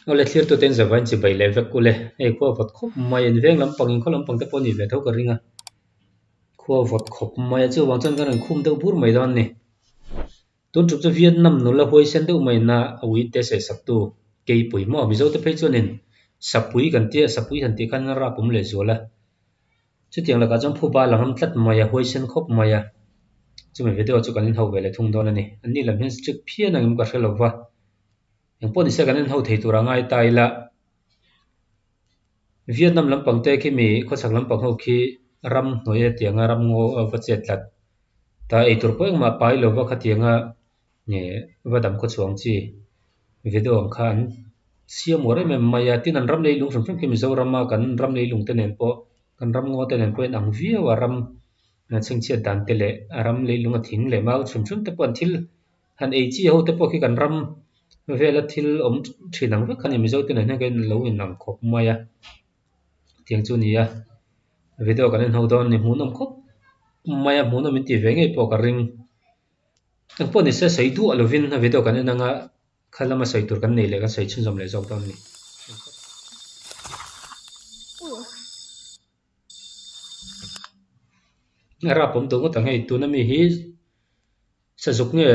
Awle thlirtute in zavain chibai leh vek ule. Hei khua vawt khawp mai a, in veng lampang in khaw lampang te pawh a nih ve tho ka ring a. Khua vawt khawp mai a, chuvang chuan kan rawn khum deuh bur mai dawn a ni. Tun ṭum chu Vietnam nula huaisen deuh mai ina a uite sehsaktu Keipui maw Mizote phei chuanin Sapui kan tia, Sapui han tih khan rap awm lehzual a. Chutiang lakah chuan phuba a la ngam tlat mai a, huaisen khawp mai a. Chumi video chu kan inho ve leh thung dawn a ni. Anni lam hian strict phian ang em ka hre lo va. Engpawh nise kan inho thei tur a ngai ta ila. Vietnam lampang te khi mi khawchhak lampang ho khi ram hnuai a tianga ram ngaw a va chet tlat. Ta eitur pawh engmah pai lo va khatianga nge va dam khaw chhuang chi video ang kha an siam uar em em mai a. Tin an ram leilung hrim hrim khi Mizorama kan ram leilung te nen pawh kan ram ngaw te nen pawh in ang viau a ram chhingchhiat dan te leh a ram leilung a thing leh mau hrim hrim te pawh an thil Han ei chi ho te pawh khi kan ram vela thil awm thin ang vek kha a ni. Mizo te nen hian kan lo inang khawp mai a, tiang chu a ni a. Video kan en ho dawn a ni, hmuhnawm khawp mai a, hmuhnawm in tih ve ngei pawh ka ring. Engpawh ni se sawi duah lovin a video kan en anga kha lama sawi tur kan nei leh kan sawi chhunzawm leh zawk dawn a ni. A rap awm duh ngawt ang hei tuna mi hi. Sazuk nge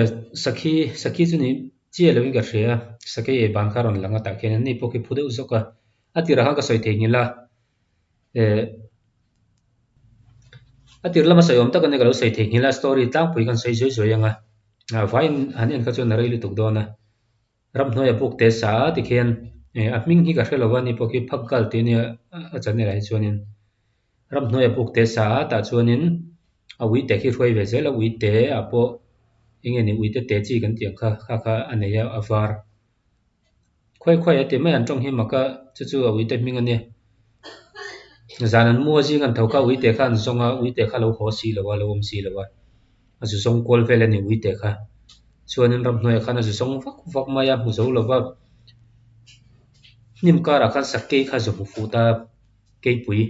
sakhi sakhi chu ni chiah loin ka hria a, sakei ei ban kha a rawn lang a tah khian an ni pawh khi phu deuh zawk a, a tirah khan ka sawi thei nghilh a, eh a tir lama sawi awm tak a nia ka lo sawi thei nghilh a story tlangpui khan sawi zuai zuai ang a, a vaiin han en kha chuan a rei lutuk dawn a, ramhnuaia buk te sa a tikhian eh a hming hi ka hre lo a ni pawh khi phakgal tih a nia a channel ah hi chuanin. Ramhnuaia buk te sa a tah chuanin a uite khi hruai ve zel a, uite ah pawh eng nge ni uite te chi kan tih ang kha kha kha a nei a a var khuai khuai a ti mai an tawng hi mak a chu chu a uite hming a nia zan an mu a zing an tho kha uite kha an zawng a uite kha a lo haw si lo a a lo awm si lo a a zu zawng kual vel a ni uite kha chuanin ramhnuaiah khan a zu zawng vak vak mai a hmu zo lo va hnim karah khan sakei kha a zu hmu fuh ta. Keipui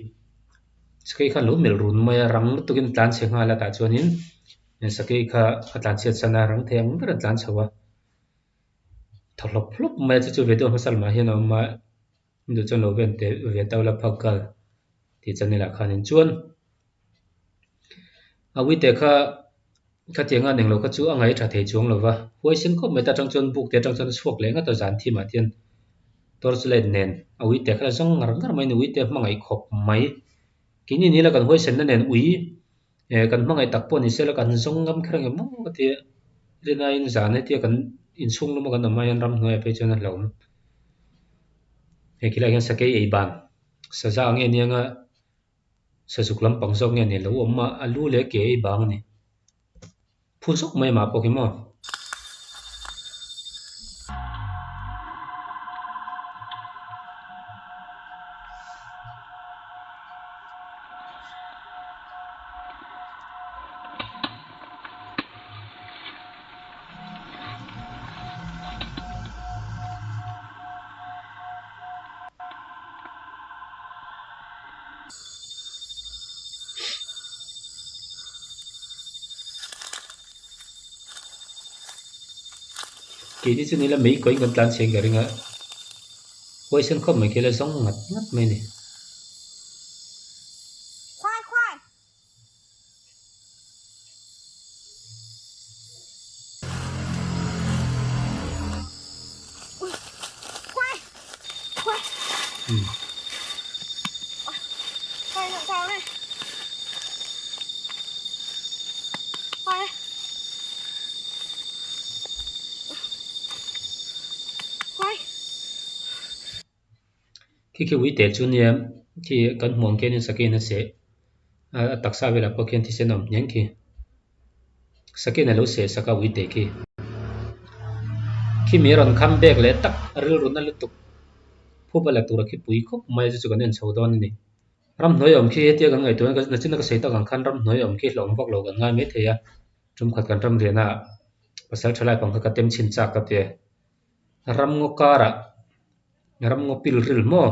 sakei kha a lo melh run mai a rang lutukin a tlan chhe nghal a tah chuanin sakei kha a tlan chhiat san a rang thei ang ber a tlan chho a thaw hlawp hlawp mai a chu chu video hmasa lamah hian a awm a duh chuan lo ven teh ve ta ula phak ghal tih channel ah khanin chuan a uite kha khatiang a neng lo kha chu a ngaih tha thei chuang lo va huaisen khawp mai ta atang chuan buk te atang chuan a chhuak leh nghat a zan thim ah hian torch light nen a uite kha a zawng ngar ngar mai a ni uite hmangaih khawp mai keini ni ila kan huaisen na nen ui eh kan hmangaih tak pawh ni se la kan zawng ngam kher ang em maw ka ti a rinaiin zan hetia kan inchhung lama kan awm ah hian ramhnuai ah phei chuan a hlauhawm hei khilaiah hian sakei ei ban saza nge nia nga. Sazuk lampang zawk nge ni lo awm a, a lu leh ke ei bang a ni. Phu zawk mai mah pawh khi maw. Keini chu nila mei kawiin kan tlan chheng ka ring a, huaisen khawp mai khi la zawng ngat ngat mai a ni. Khi khi uite chu nia khi kan hmuh ang khianin sakeiin a seh a taksa velah pawh khian thisen a awm hniang khi sakeiin a lo seh sak a uite khi khimi a rawn kham bek leh tak a rilru na lutuk phup a la tur a khi pui khawp mai a chu chu kan en chho dawn a ni ramhnuai awm khi hetia kan ngaihtuah hian nachin a ka sawi tak ang khan ramhnuai awm khi hlauhawm vak lo kan ngai maithei a tumkhat kan ramrian a pasal thalai pang kha ka tem chhin chak ka ti a. Ramngaw karah ramngaw pil ril maw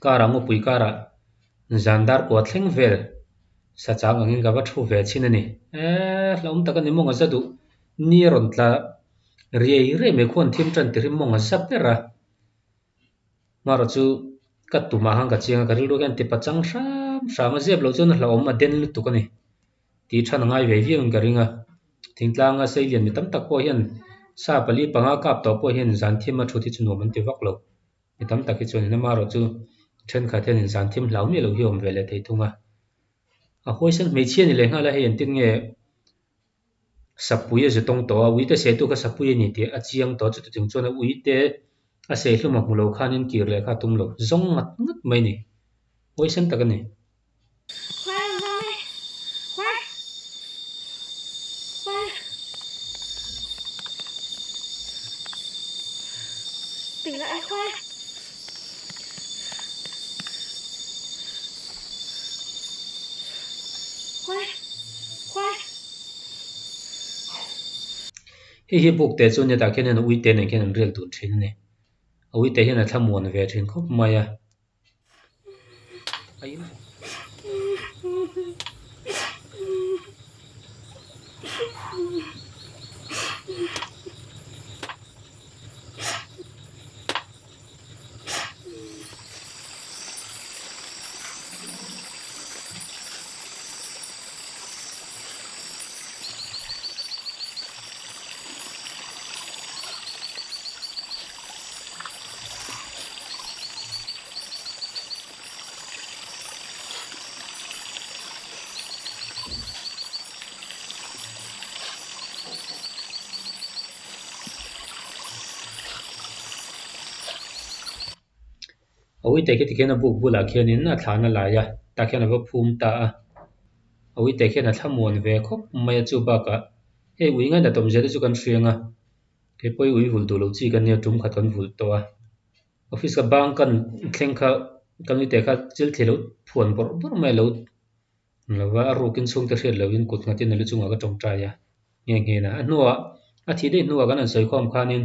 karah ngawpui karah zan dar kua thleng vel sa chang angin ka va thu ve chhin a ni eee hlauhawm tak a ni mawng a za duh ni a rawn tla riai riai mai khuan thim tan tirhin mawng a za ber a. Hmarawh chu ka tumah khan ka chiang a, ka rilru hian ti pachang hram hram a, zep loh chuan a hlauhawm a den lutuk a ni tih than a ngai ve viau in ka ring a. Thingtlanga seilian mi tam tak pawh hian sa pali panga kap tawh pawh hian zan thim a thut hi chu nuam an ti vak lo. Mi tam tak hi chuan in amaherawh chu thenkhat hian in zan thim hlau miah lo hi a awm ve leh thei thung a. A huaisen hmeichhia ni leh nghal a, hei engtin nge Sapui a zu tawng tawh a, uite sehtu kha sapui a ni tih a chiang tawh a, chuti chung chuan a uite a sehhlum a hmu lo khanin kir leh kha a tum lo zawng ngat ngat mai a ni. Huaisen tak a ni. Hei hi buk te chu nia tah khian ui te nen khian an riak dun thin a ni. A ui te hian a thlamuan ve thin khawp mai a. A uite khi tikhian a buk bulah khianin a thlan a lai a tah khian a va phum ta a a uite khian a thlamuan ve khawp mai a chu bakah hei ui ngaihna tawmzia te chu kan hriang a kei pawh hi ui vulh duh loh chi kan nia tum khat kan vulh tawh a office ka bang kan thleng kha kan uite kha chil thli lo phuan bawrh bawrh mai a lo Lo va, a rukin chhungte hriat lohin kut nghatin a lu chungah ka tawngtai a, nghe nghe na. A hnuah, a thih daih hnuah kan han sawi khawm khanin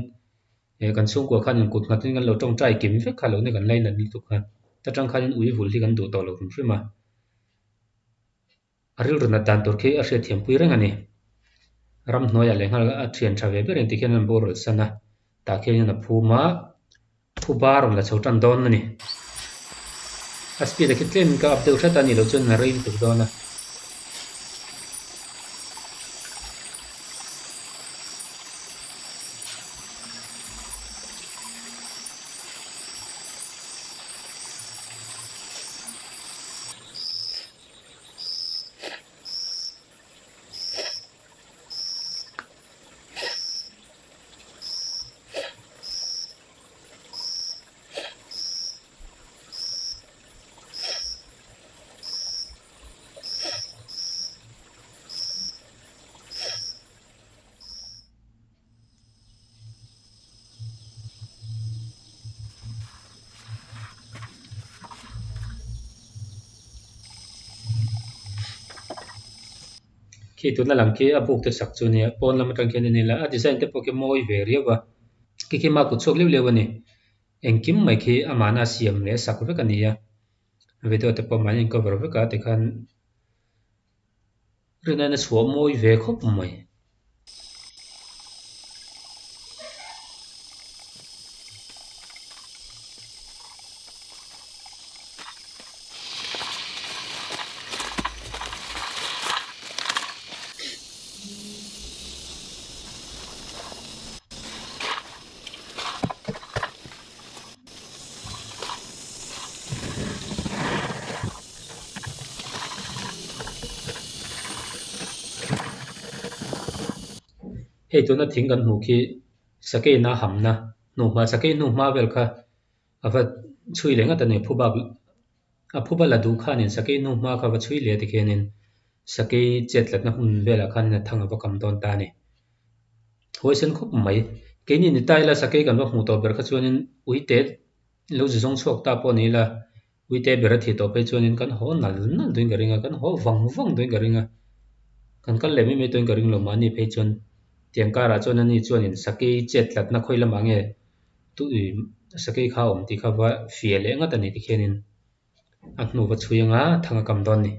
eh kan chhungkua khanin kut nghatin kan lo tawngtai kim vek kha lo ni kan lainat lutuk kha. Ta tang khanin ui vul hi kan duh tawh lo hrim hrim a. A rilru nat dan tur khi a hriatthiampui reng a ni. Ramhnuaiah leh nghal a thian tha ve ber engtik hian an boral san a, tah khianin a phum a. Thu bar rawn la chho tan dawn a ni. A speed a khi tlem ka up deuh hret a nih loh chuan a rei lutuk dawn a. Khi tuna lang khi a buk te sak chu nia pawn lam atang khian a ni la a design te pawh khi mawi ve riau a. Khi khi ma kut chhuak leuh leuh a ni. Engkim mai khi amahna siam leh sak vek a ni a. Video te pawh mahni in cover vek a tikhan rinna chhuah mawi ve khawp mai. Hei tuna thing kan hmuh khi sakei na hamna hnuhma sakei hnuhma vel kha a va chhui leh ngat a ni phubak a phuba la duh khanin sakei hnuhma kha va chhui leh tikhianin sakei chet tlatna hmun velah khanin a thang a va kam dawn ta a ni. Huaisen khawp mai. Keini ni ta ila sakei kan va hmuh tawh ber kha chuanin uite lo zu zawng chhuak ta pawh ni ila uite ber a thih tawh phei chuanin kan haw nal nal duhin ka ring a, kan haw vang vang duhin ka ring a. Kan kal leh mai mai tawhin ka ring lo mahni phei chuan tiang karah chuan ani chuanin sakei chet tlatna khawi lamah nge tui sakei kha a awm tih kha va fiah leh ngat a ni tikhianin a hnu va chhui anga thang a kam dawn a ni.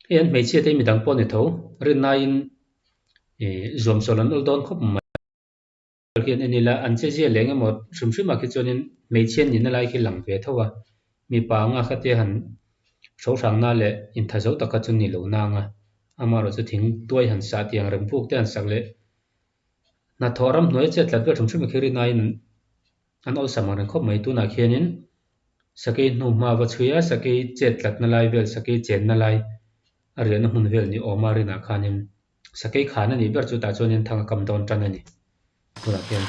Hei an hmeichhia te hi midang pawh a ni tho, rinaiin ih zuamsawl an awl dawn khawp mai. Khian en ila an che zia leh engemaw hrim hrim ah khi chuanin hmeichhia nihna lai khi lang ve tho a, mipa anga khatia han hrohrangna leh intha zo taka chu ni lo nang a, amaherawhchu thing tuai han sah tih ang reng buk te han sak leh hnathawh ramhnuai a chet tlat vel hrim hrim ah khi rinaiin an awlsam ang reng khawp mai. Tunah khianin sakei hnu hma va chhui a, sakei chet tlatna lai vel, sakei chenna lai a riahna hmun vel ni awma rinah khanin Sakei khan a nih ber chu tah chuanin thang a kam dawn tan a ni tunah khian.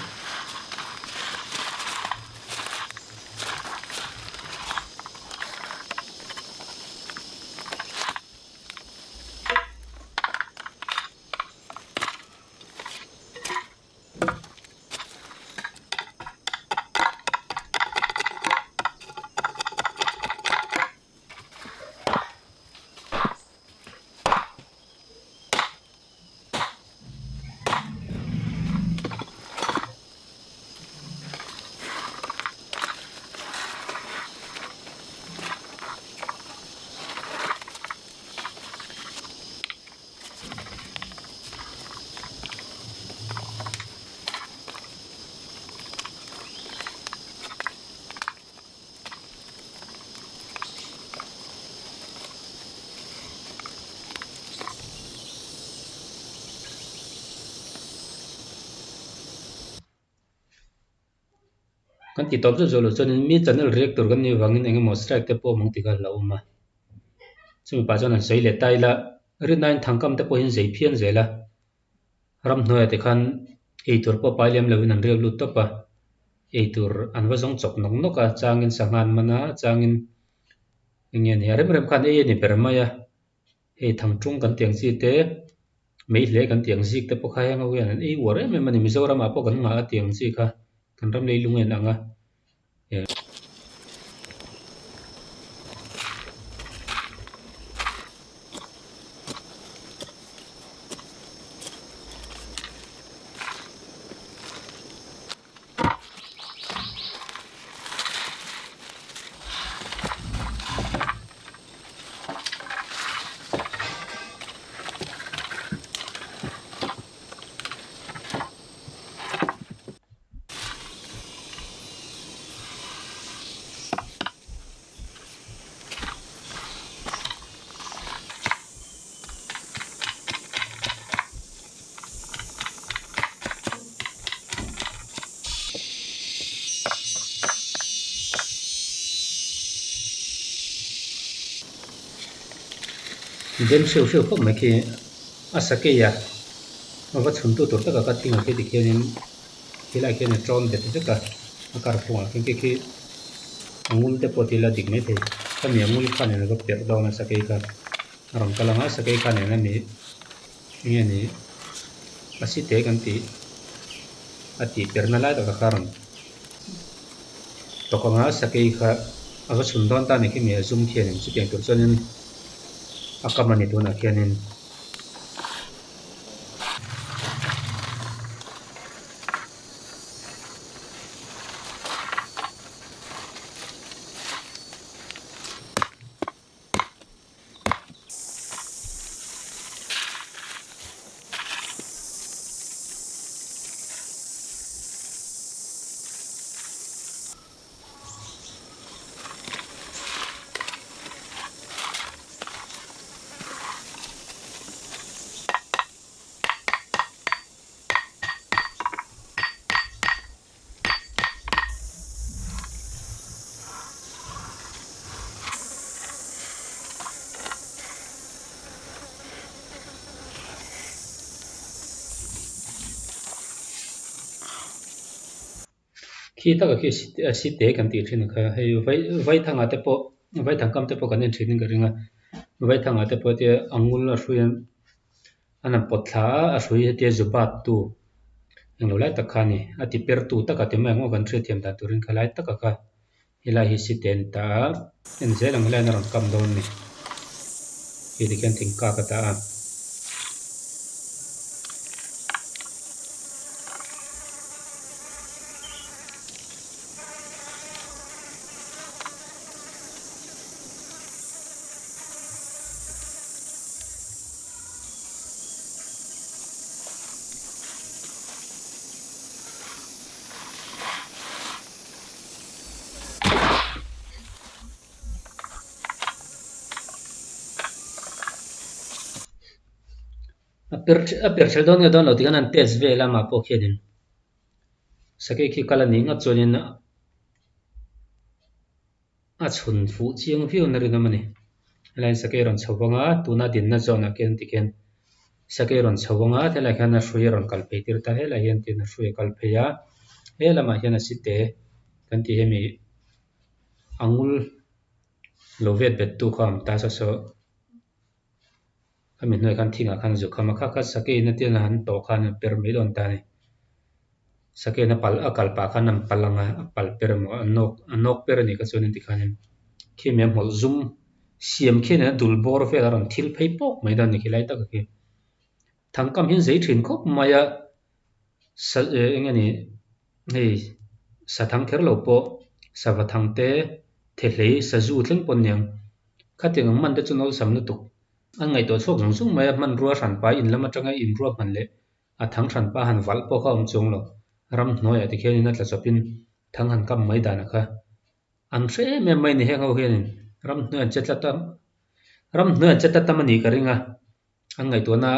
Kan ti tawp zauh zauh loh chuanin mi channel react tur kan nih avangin eng emaw strike te pawh awm ang tih kha a hlauhawm a. Chumi pah chuan han sawi leh ta ila, rinaiin thangkam te pawhin zei phian zel a. Ramhnuaiah te khan eitur pawh pai lem lovin an riak lut tawp a, eitur an va zawng chawp nawk nawk a, changin sangha an man a, changin eng nge ni a rem rem khan ei a ni ber mai a, hei thangṭung kan tih ang chi te, meihle kan tih ang zik te pawh kha heng ho hian an ei uar em em a ni, Mizoramah pawh kan nghah a tih ang chi kha kan ram leilung en ang a. Den hreuh hreuh khawp mai khi a sakei a a va chhun tu tur taka ka thing a khi tikhianin Helai khian a ṭawm bet vek a, a kar phungah khian khi khi a ngul te pawh tila dik maithei. Khami a ngul khan in a va perh dawn a sakei kha a rawn kal ang a, sakei khan eng a nih eng nge ni a si te kan tih a tih perhna lai takah kha a rawn tawk ang a, sakei kha a va chhun dawn ta a ni khi mi a zum khianin chutiang tur chuanin a kam a ni tunah khianin. Khi taka khi si te kan tih thin kha hei vai vaithangah te pawh vaithang kam te pawh kan en thin in ka ring a vaithangah te pawh tia a ngul a hrui an an han pawt thla a a hrui hetia zu bat tu englo lai tak kha a ni a ti per tu taka ti mai ang aw kan hriatthiam dan turin kha lai taka kha helai hi si te a ni ta a en zel ang helaiin a rawn kam dawn a ni hei tikhian thing kak a ta a. A per a per ṭhel dawn nge dawn lo tih khan an test vel a amah pawh khianin sakei khi kal a nih ngawt chuanin a chhun fuh chiang viau na rinawm a ni. Helaiin sakei rawn chho vang a, tuna dinna zawnah khian tikhian sakei rawn chho vang a, helaiah khian a hrui a rawn kal phei tir ta helaiah hian tin a hrui a kal phei a, he lamah hian a site kan tih hemi a ngul lo vet bet tu kha a awm ta saw saw. Khami hnuaiah khan thingah khan zu kham a, kha kha sakeiin a tian a han tawh khan a per mai dawn ta a ni. Sakeiin a pal a kal pah khan an pal ang a, a pal per emaw a nawk a nawk per a nih kha chuan tikhanin khimi a hmawlh zum siam khian a dul bawr vel a rawn thil phei pawk mai dawn a ni khilai taka khi. Thangkam hi an zei thin khawp mai a, sa eng nge ni hei sathang kher lo pawh sava thang te thehlei sazu thleng pawh aniang khatiang ang man te chu nawlsam lutuk an ngaihtuah chhuak zung zung mai a hmanrua hranpa in lam atanga inrua hman leh a thang hranpa han valh pawh kha a awm chuang lo ramhnuaiah tikhianin a tla chawpin thang han kam mai danah kha an hre em em mai a ni heng ho hianin ramhnuai an che tlat a ramhnuai an che tlat tam a nih ka ring a. An ngaihtuahna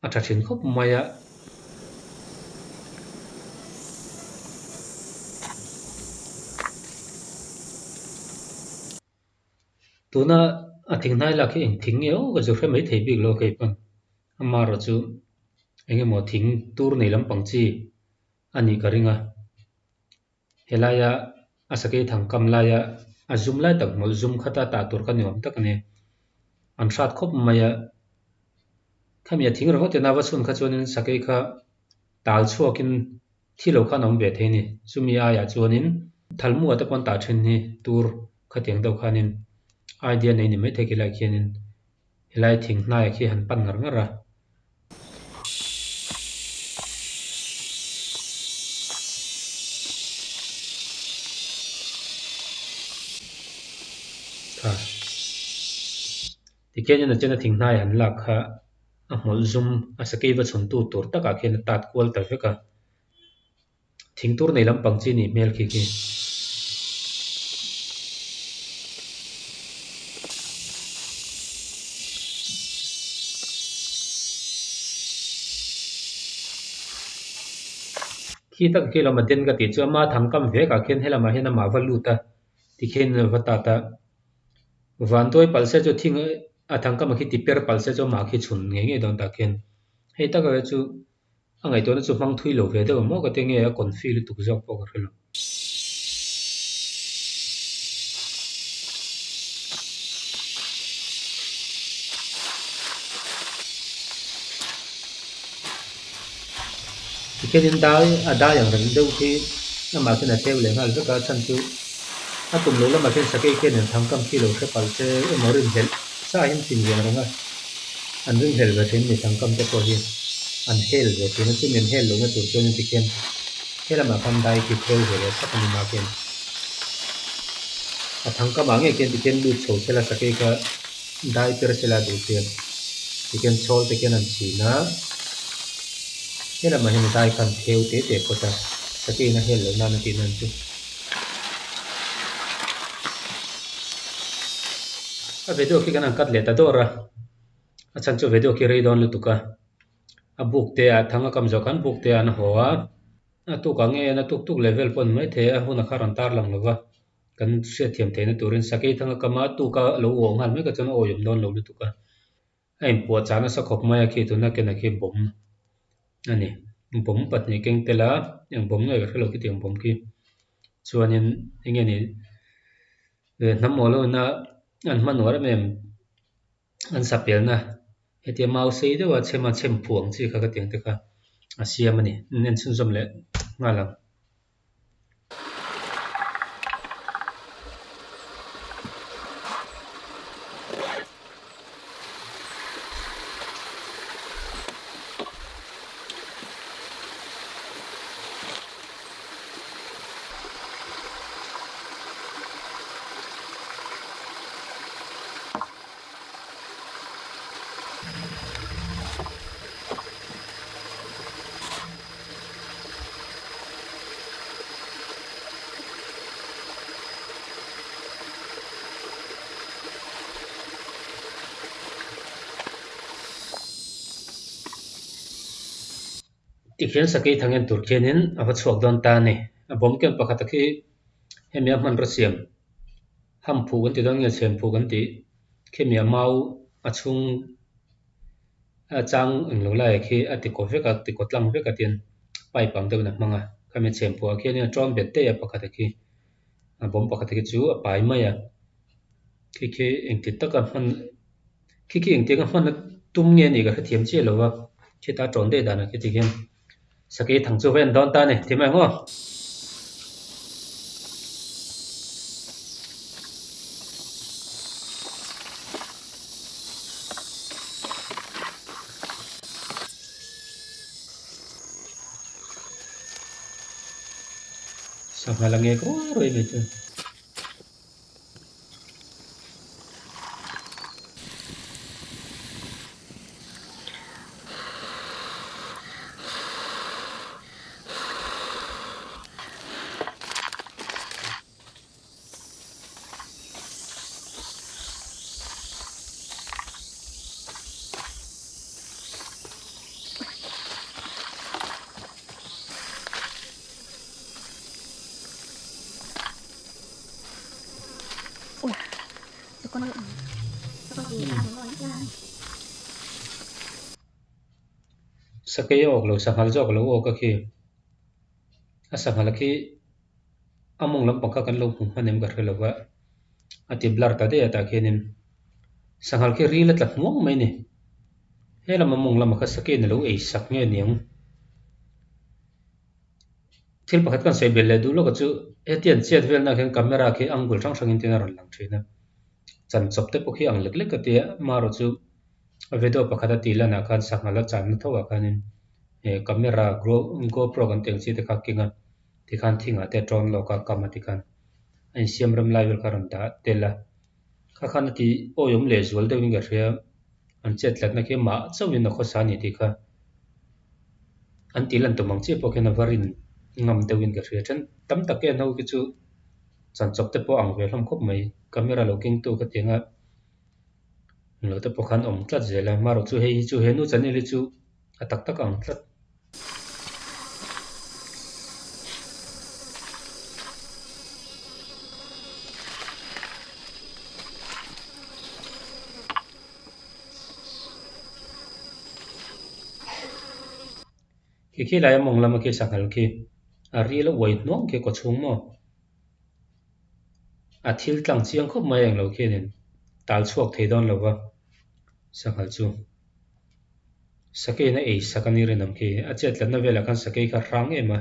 a tha thin khawp mai a. Tuna a thing hnai lak hi eng thing nge aw ka zu hre mai thei bik lo kei pawn. Amaherawh chu eng emaw thing tur nei lampang chi a nih ka ring a. Helaia a sakei thang kam laia a zum lai tak hmawlh zum khata tah tur kha ni awm tak a ni. An hrat khawp mai a, khami a thing ringawt ina va chhun kha chuanin sakei kha tal chhuakin thi lo khan a awm ve thei a ni. Chumi aiah chuanin thalmua te pawh an tah thin hi tur khatiang deuh khanin idea nei ni maithei khi lai khianin helai thing hnaiah khi han pan ngar ngar a. Kha tikhianin a chena thing hnai han lak kha a hmawlh zum a sakei va chhun tu tur takah khian a tat kual ta vek a thing tur nei lampang chi nih hmel khi khi. Khi tak khi lawm a den ka tih chu ama thang kam vek ah khian helamah hian amah va lut a tikhian a va tat a van tuai palh se chu thing a thang kam ah khi ti per palh se chu amah khi chhun ngei ngei dawn tah khian hei taka chu a ngaihtuahna chu hmang thui lo ve deuh ang maw ka ti nge a confi lutuk zawk pawh ka hre lo. Tikhianin dai a dai ang reng deuh khi amah khian a tleu leh nghal vek a chhan chu a tum loh lamah khian sakei khian an thang kam khi lo hre palh se emaw rinhlelh sa hi an fing ve ang reng a an rinhlelh ve thin a ni thang kam te pawh hi an hel ve thin a chumi an hel lohna tur chuan tikhian He lamah khan dai khi theu ve leh sak a ni mah khian a thang kamah ngei khian tikhian lut chho sela sakei kha dai per sela duh chian tikhian chhawl te khian an chhin a he lamah hian dai khan theu te te phawt a sakei in a hel loh nan a tih nan chu. A video khi kan han cut leh ta dawr a a chhan chu video khi rei dawn lutuk a. A buk te ah thang a kam zawh khan buk te ah an haw a, a tuk ah nge a tuk tuk leh vel pawh a ni maithei a, hun a kha rawn tar lang lo va, kan hriatthiam theihna turin sakei thang a kam a, a tuk a lo uah nghal mai kha chuan a awih awm dawn lo lutuk a, a inpuah chah nasa khawp mai a khi tuna ken a khi bawm a ni, bawm pahnih keng tel a, eng bawm nge ka hre lo khitiang bawm khi chuanin eng nge ni hnam aw lo ina an hman uar em em. An sapelna hetia mau sei deuha chhem a chhem phuang chi kha ka tiang te kha a siam a ni an en chhunzawm leh nghal ang. Tikhian sakei thang en tur khianin a va chhuak dawn ta a ni. A bawm ken pakhat a khi hemi a hmanraw siam ham phuh kan ti dawn nge chhem phuh kan tih khimi a mau a chhung a chang englo laiah khi a ti kaw vek a ti kaw tlang vek a tin pipe ang deuhin a hmang a khami chhem phuh ah khianin a tawn bet daih a pakhat a khi a bawm pakhat a khi chu a pai mai a khi khi engti taka hman Khi khi engtiang a hman a tum nge anih ka hrethiam chiah lo va, khita tawn daih danah khi tikhian sakei thang chu va en dawn ta a ni, ti mai ang aw. Sangha la ngek ruai ruai mai chu. Sakei a awk lo sanghal zawk a lo awk a khi a sanghal khi a mawng lampang kha kan lo hmu hman em ka hre lo va a ti blur ta daih a tah khianin sanghal khi ril a tla hmuang mai a ni he lama mawng lamah kha sakeiin a lo ei sak nge aniang. Thil pakhat kan sawi belh leh duh lawk a chu hetiang chet velna khian camera khi angle hrang hrangin tin a rawn lang thin a, chan chawp te pawh khi ang lek lek ka ti a, amaherawh chu a video pakhat a tih lanah khan sangha la channa tho ah khanin eh camera gopro kan tih ang chi te kha a keng a tikhan thingah te a tawn lawk a kam a tikhan a insiam rem lai vel kha a rawn dah tel a, kha khan a tih awihawm leh zual deuhin ka hria an chet tlatna khi mah chauhin a khawsa a ni tih kha. An tih lan tum ang chiah pawh khian a va rin ngam deuhin ka hria. Then tam tak hian ho khi chu chanchawp te pawh a ang ve hlawm khawp mai. Camera lo keng tu ka ti anga englo te pawh khan awm tlat zel a. Marawh chu hei hi chu henu channel hi chu a tak tak a ang tlat. Khi khi lai a mawng lama khi sanghal khi a ril a uai hnuang khi kaw chhung maw a thil tlang chiang khawp mai englo khianin tal chhuak thei dawn lo va sanghal chu sakeiin a ei sak a ni rinawm khi a chet tlatna velah khan sakei kha hrang em a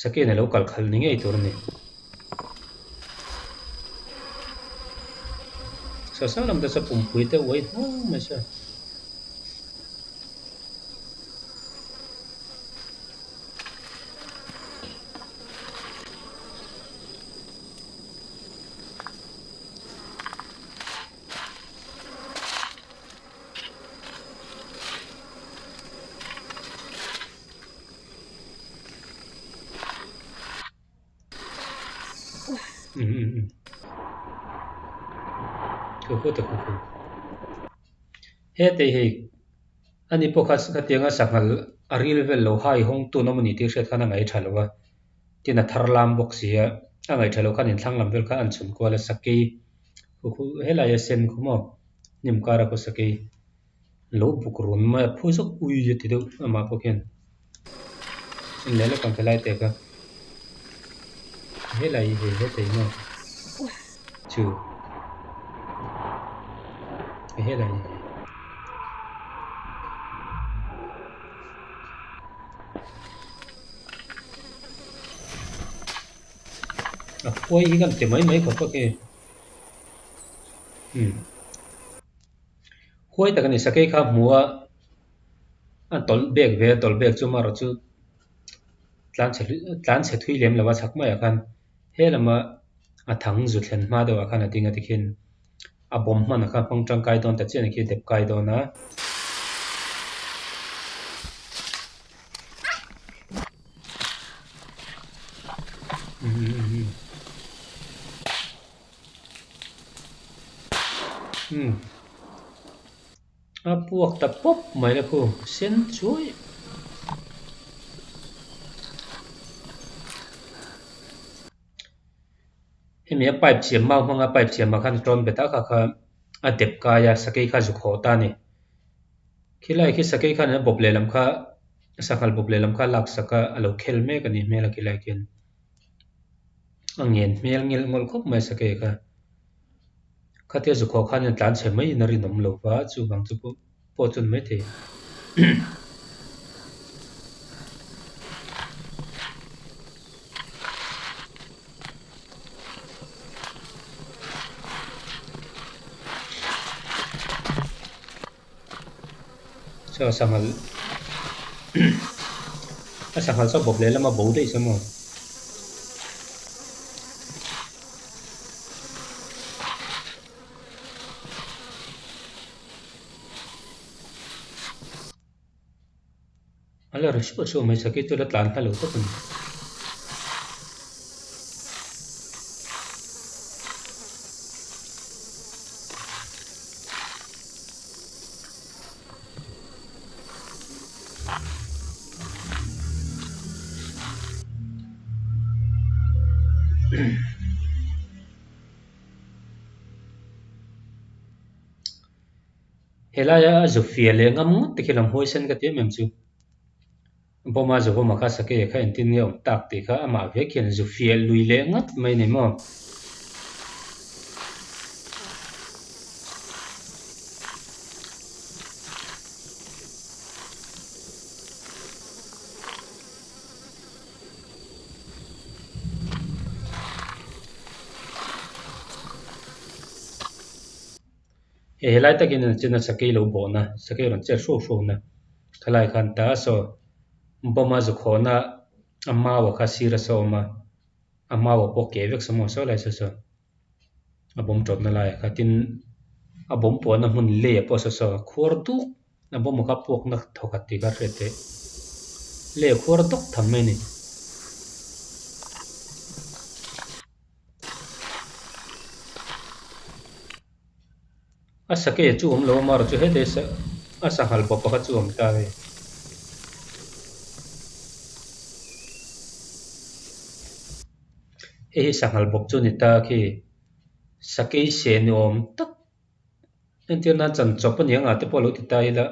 sakeiin a lo kal khalh ni ngei tur a ni. Sasang lam te chu pumpui te uai hnuang mai se. Hetei hei ani pawh kha khatianga sanghal a ril vel lo hai hawng tun awm a ni tih hriat khan a ngaih tha lo a tin a thar lam bawk si a a ngaih tha lo khan inthlang lam vel kha an chhun kual a sakei khu helai a sen khu maw hnim kara khu sakei lo buk run mai a phu zawk ui a ti deuh amah pawh khian en leh lawk ang helai te kha helai hi hei hetei maw chu helai hi a khuai hi kan ti mai mai khawp a khi umm. Huai tak a ni, sakei kha hmu a, a tawlh bek ve a, tawlh bek chu amaherawh chu tlan chhe thui lem lo a chhak maiah khan he lama a thang zu thlen hma deuhah khan a ding a tikhin a bawm hmanah khan hmang tangkai dawn ta chiah a ni khi dep kai dawn a. Umm a puak ta pawp mai la khu sen chuai. Hemi a pipe siam mau hmanga pipe siamah khan a tawn bet a kha kha a dep kai a sakei kha zu khawh ta a ni. Khilai khi sakei khan a bawp lehlam kha sanghal bawp lehlam kha a laksak a a lo khel mek a nih hmel a khilai khian a ngen hmel nghelh ngawlh khawp mai a sakei kha. Khatia zu khawh khan a tlan chhe mai in a rinawm lo va chuvang chu pawh pawh chu ni maithei. Chaw sanghal a sanghal chu a bawp lehlam a bo daih sa maw. A la ri suah suah mai sakhi chu a la tlan hla lo tawp a ni. Helaia a zu fiah leh ngam ngawt te khi lam huaisen ka ti em em chu. Bawma Zahawma kha Sakeia kha engtin nge awm tak tih kha amah vek hian zu fiah lui leh ngat mai ni maw? Hei helai takin an chin a sakei lo bawhna, sakei rawn chet hruau hruauna khalai khan ta a saw bawma zukhawhna a mau a kha sir a saw awm a, a mau a pawh keh vek saw maw saw lai saw saw a bawm tawpna laiah kha tin a bawm puahna hmun lei ah pawh saw saw a khuar duk a bawm a kha puakna thawkhat tih kha a hriat theih lei a khuar dawk tham mai a ni. A sakei a chu awm lo a amaherawh chu hete a sanghal bawp pakhat chu awm ta hei. Hei hi sanghal bawp chu a ni ta khi sakei seh ni awm tak entir nan chan chawp a ni ang ah te pawh a lo ti ta ila.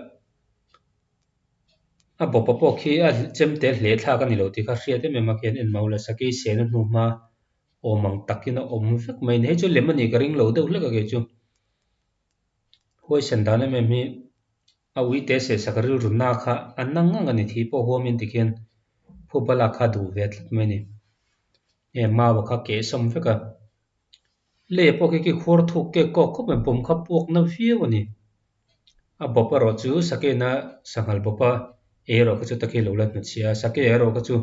A bawpa pawh khi a chemte hle thlak a ni lo tih kha hriat em em a khian en mau la sakei sehna hnu hma awm ang takin a awm vek mai a ni. Hei chu lem a nih ka ring lo deuh hlek a kei chu. Huaisen dan em em hi a uite sehsak rilru na kha a na ngang a ni thi pawh huamin tikhian phuba lak kha a duh ve tlat mai a ni. Hei mau a kha keh sawm vek a. Lei pawh khi khi khuar thuk kek kawk khawp mai bawm kha puak na viau a ni. A bawp erawh chu sakena sanghal bawp a ei erawh kha chu takhi lo la hnutchhia a, sake erawh kha chu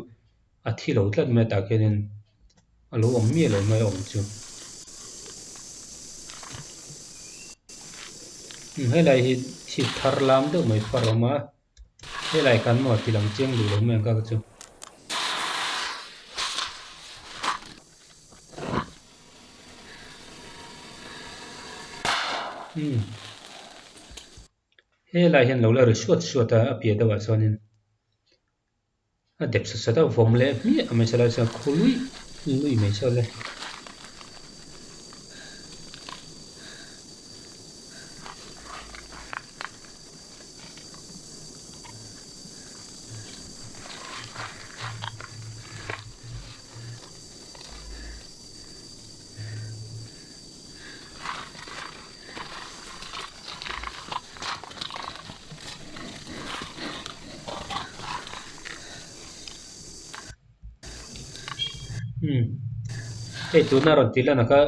a thi lo tlat mai a tah khianin a lo awm miah lo mai a awm chu. Helai hi thi thar lam deuh mai far a awm a, helai khan maw ti lang chiang duh lo mai ang kha kha chu. Umm helai hian lo la ri suat suat a a piah deuhah chuanin a dep sat sat a vawm leh hmiah a mai salai chuan khu luih luih mai saw le. Umm hei tuna rawn tih lan ah kha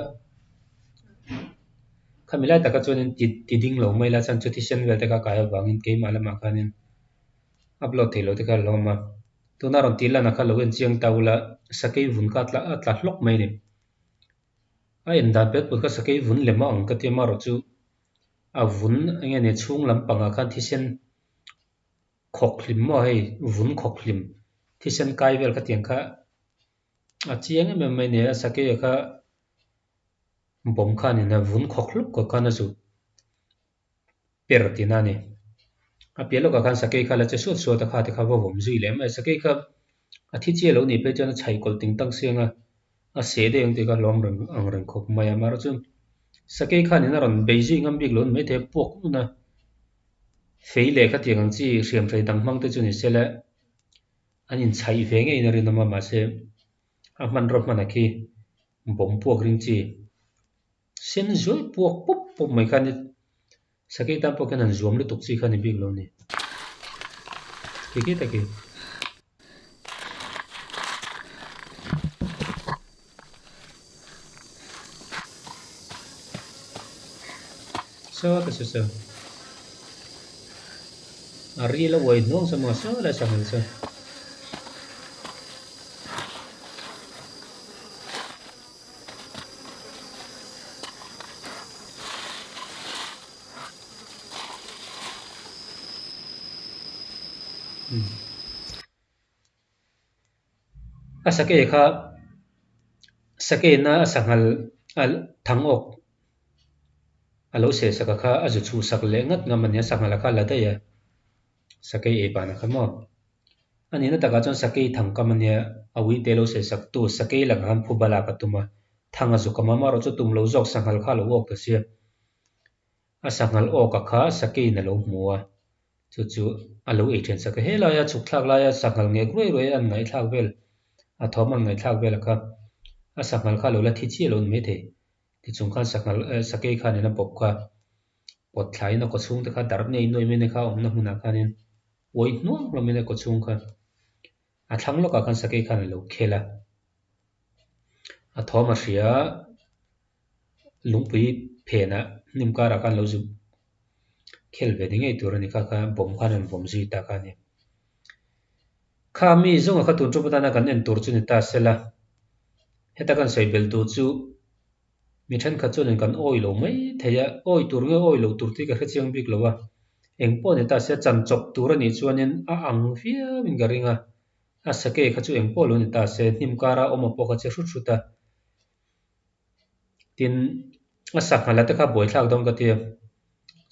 khami lai takah chuanin ti ti ding lo mai la chuan chu thisen vel te kha a kai avangin keimah lamah khanin upload theih loh te kha a hlawm a. Tuna rawn tih lan ah kha lo en chiang ta ula sakei vun kha a tla hlawk mai a ni. A en dan pet pawh kha sakei vun lem a ang ka ti a amaherawh chu a vun eng nge ni chhung lampangah khan thisen khawk hlim maw hei vun khawk hlim thisen kai vel khatiang kha a chiang em em mai a ni a sakei ah kha bawm khanin a vun khawk hlawk khawk khan a zut per tihna a ni. A piah lawkah khan sakei kha la che suat suat a kha te kha va vawm zui leh mai a. Sakei kha a thi chiah lo nih phei chuan a chhaih kawlh ting tak siang a, A seh daih ang tih kha hlawm reng ang reng khawp mai a, amaherawhchu sakei khanin a rawn bei zui ngam bik lo a ni maithei a, puak ngun a, fei leh khatiang ang chi hriamhrei dang hmang te chu ni sela an inchhaih ve ngeiin a rinawm a, mahse a hmanraw hmana khi bawm puak ring chi sen zuai puak pawp pawp mai kha a ni. Sakei tan pawh khian han zuam lutuk chi kha a ni bik lo a ni. Khi khi tak hi. Saw ta saw saw. A ril a uai hnuang saw maw saw lai sanghal saw. A sakei kha sakeina a sanghal a thang awk a lo seh sak a kha a zu chhuh sak leh ngat ngam a nia sanghala kha a la daih a sakei ei ban a kha maw. A nihna takah chuan sakei thang kam a nia, a uite lo seh sak tu sakei lakah khan phuba lak a tum a, thang a zuk a mama erawh chu tum lo zawk sanghal kha a lo awk ta sia. A sanghal awk a kha sakeiin a lo hmu a, chu chu a lo ei then sak a. He laia chhuk thlak laia sanghal ngek ruai ruai an ngaihthlak vel, a thawm an ngaihthlak vel a kha, a sanghal kha a lo la thi chiah lo a ni maithei. Tichung khan sanghal sakei khanin a bawp kha pawt thlaiin a kaw chhung te kha darh nei nuai mai a ni kha a awmna hmunah khanin uai hnuang hlawmin a kaw chhung kha a thlang lawkah khan sakei khan a lo khel a, a thawm a hria a, lungpui phenah hnim karah khan lo zuk khel ve ni ngei tur a ni kha kha bawm khan an vawm zui ta kha a ni. Kha mi zawnga kha tun ṭawp atana kan en tur chu ni ta sela, heta kan sawi bel duh chu Mi thenkhat chuanin kan awi lo mai thei a, awi tur nge awi lo tur tih ka hre chiang bik lo a, eng pawh ni ta se chan chawp tur a nih chuanin a ang viauin ka ring a, a sakei kha chu eng pawh lo ni ta se hnim kara awm a pawh kha che hrut hrut a, tin a sanghal a te kha buaithlak dawn ka ti a,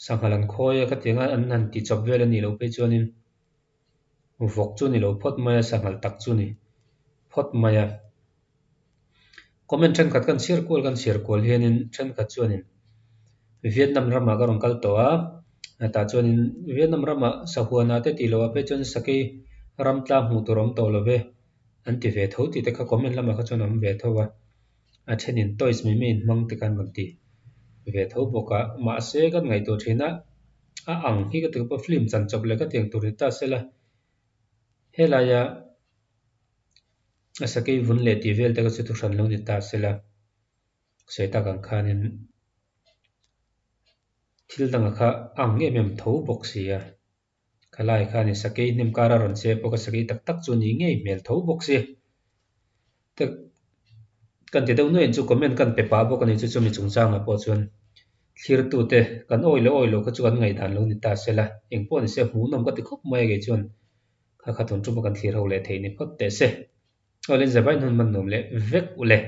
sanghal an khawi a khatiang a an han ti chawp vel a nih loh phei chuanin vawk chu ni lo phawt mai a, sanghal tak chu ni phawt mai a. Comment thenkhat kan chhiar kual kan chhiar kual hianin thenkhat chuanin Vietnam ramah ka rawn kal tawh a, tah chuanin Vietnam ramah sahuanah te tih loh ah phei chuan sakei ram tlang hmuh tur a awm tawh lo ve an ti ve tho tih te kha comment lamah kha chuan a awm ve tho a, a thenin toys mai mai inhmang te kha an rawn ti ve tho bawk a, mahse kan ngaihtuah thin a, a ang hi ka ti khawp a film chan chawp leh ka tiang tur ni ta sela helaia. A sakei vun leh tih vel te kha chu thu hran lo ni ta sela, sawi tak ang khanin thil dangah kha ang em em tho bawk si a, khalai khanin sakei hnim kara rawn che pawh kha sakei tak tak chu ni ngei hmel tho bawk si. Te kan ti deuh nuaiin chu comment kan pe pah bawk a ni chu chumi chungchangah pawh chuan thlirtute kan awi leh awi loh kha chu kan ngaihdan lo ni ta sela, engpawh ni se hmuhnawm ka ti khawp mai a kei chuan. Kha kha tun ṭuma kan thlir ho leh theih ni phawt teh se. Aw Lenzavain hun hman nuam leh vek u le.